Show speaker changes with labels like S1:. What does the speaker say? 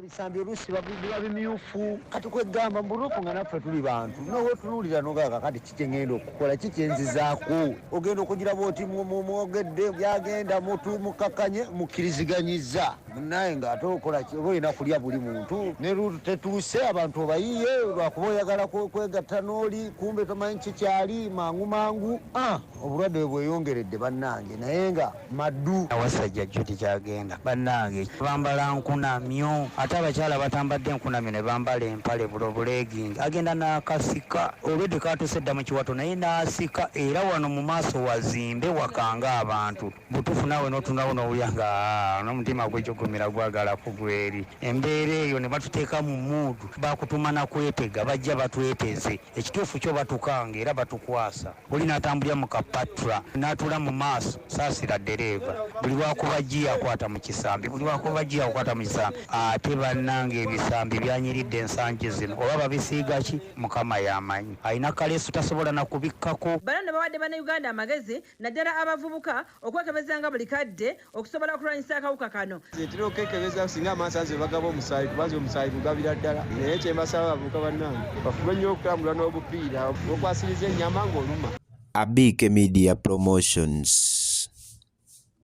S1: Bisambi oluusi biba bimyufu. Kati kwegamba mu butuufu nga naffe tuli bantu, nowotunuulira nogaa kati kikyengenda okukola kikyenzizaako, ogenda okugira bwoti mwogedde byagenda mutu mukakkanye mukkiriziganyiza munaye ng'ate okola ki? Oba olina kulya buli muntu ne luutu tetuuse, abantu obayiye lwakuba oyagala kwegatta n'oli, kumbe tomanyi kikyali mangu mangu. Ah, obulwadde bwe bweyongeredde bannange, naye nga maddu.
S2: Awasajja jjo tekyagenda bannange, bambala nkunamyo, ate abakyala batambadde enkunamyo ne bambala empale bulo bulegging, agenda n'akasika olwedde katuuse dda mu kiwato naye n'asika, era wano mu maaso wazimbe wakanga abantu butuufu, naawe n'otunawo n'owulya nga n'omutima gwejugumira gwagala kugwa eri embeera eyo. Ne batuteeka mu mood, bakutuma na kwetega, bajja batweteze. Ekituufu kyo batukanga era batukwasa. Oli n'atambulira mu kapatra n'atuula mu maaso, saasira ddereeva, buli lwakuba giya akwata mu kisambi, buli lwakuba giya akwata mu kisambi. Ate bannange ebisambi byanyiridde ensangi zino, oba babisiiga ki, Mukama yamanyi. Alina kaleesu tasobola nakubikkako.
S3: Bano nno bawadde Bannayuganda amagezi, naddala abavubuka, okwekebezanga buli kadde okusobola okulwanyisa akawuka kano.
S4: Ntera okwekebeza singa amaaso nze bagaba omusaayi, kubanze omusaayi gugabira ddala. Naye kyembasaba, abavubuka bannange bafube nnyo okutambula n'obupiira okwasiriza ennyama ng'oluma.
S5: Abike Media Promotions.